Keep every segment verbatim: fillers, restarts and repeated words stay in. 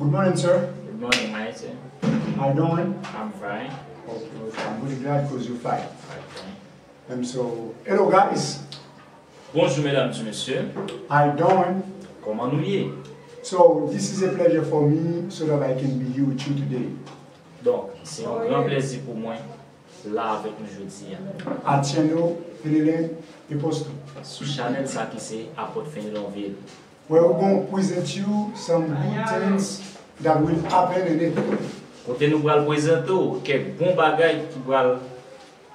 Good morning, sir. Good morning, Maestro. How you doing? I'm fine. Okay, I'm really glad because you're fine. Okay. And so, hello, guys. Bonjou medam e mesye, How you doing? Kòman nou ye? So, this is a pleasure for me so that I can be here with you today. Donk, se yon gran plèzi pou mwen la avèk nou jodi a. At Channel Fenelon Apostle, sou chanèl sa ki se Apot Fenelonville. Where we're going to present you some good things that will happen in it. Kote nou pral prezante w kèk bon bagay ki pral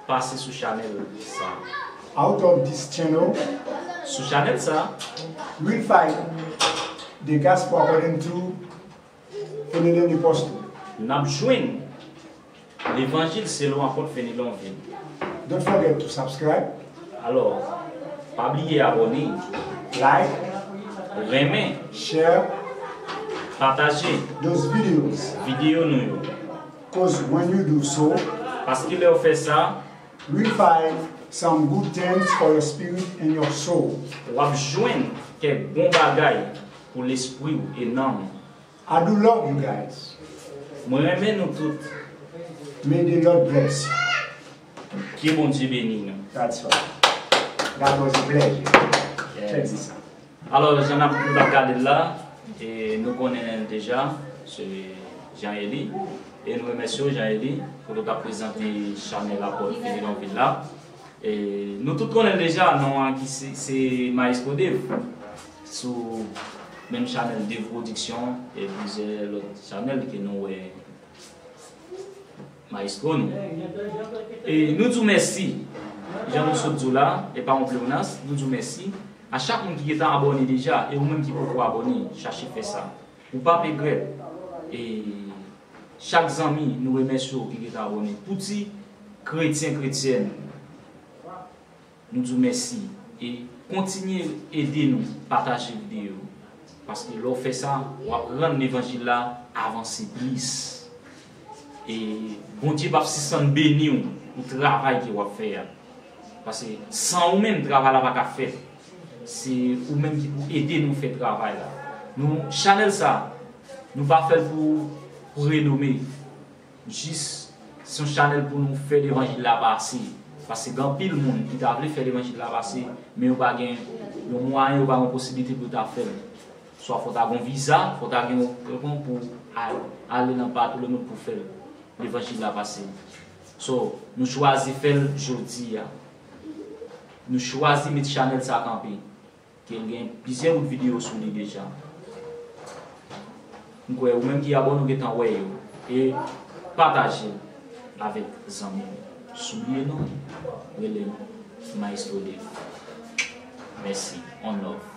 pase sou chanèl sa. Out of this channel, Sou chanèl sa, we'll find the gospel according to Fenelon Apostle. N ap jwenn levanjil selon Apot Fenelonville. Don't forget to subscribe, Alò, pa bliye abòne, like, renmen, share pataje those videos. Videyo nou yo. Because when you do so, Paske lè w fè sa, we'll find some good things for your spirit and your soul. W ap jwenn kèk bon bagay pou lespri w e nanm ou. I do love you guys. Mwen renmen nou tout. May the Lord bless you. Ke Bondye beni nou. That's all. That was a pleasure. Check this out. Alò, jan n ap nou t ap gade l la, e nou konnen l deja, se Jean Eli. E nou remèsye w, Jean Eli, pou nou t ap prezante chanèl Apot Fenelonville la. E nou tout konnen l deja, non an ki se, se Maestro Dave. Sou menm chanèl Dave Production e plizyè lòt chanèl ke nou wè Maestro nou. E nou di w mèsi. Jan nou sot di w la, e pa yon pleonas, nou di w mèsi a chak moun ki gentan abòne deja, e ou menm ki poko abòne, chache fè sa. Ou p ap regrèt. E chak zanmi, nou remèsye w ki gentan abòne. Pou ti kretyen, kretyèn, nou di w mèsi. E kontinye ede nou pataje videyo. Paske lè w fè sa, w ap rann levanjil la avanse plis. E Bondye p ap sispann beni w pou travay ke w ap fè a. Paske san ou menm, travay la pa ka fèt. Se ou menm ki pou ede nou fè travay la. Nou, chanèl sa, nou pa fè l pou, pou renome. Jis, se yon chanèl pou nou fè levanjil la pase. Paske gen anpil moun ki ta vle fè levanjil la pase, men yo pa gen yon mwayen, yo pa gen yon posiblite pou yo ta fè l. Swa fò w ta gen yon viza, fò w ta gen yon, yon pou al-, ale nan pa tou le moun pou fè levanjil la pase. So, nou chwazi fè l jodi a. Nou chwazi met chanèl sa kanpe. Ke l gen plizyè bout videyo sou li deja. M kwè ou menm ki abòne ou gentan wè yo. E pataje l avèk zanmi w. Soubliye non, rele m Maestro Dave. Mèsi. On love.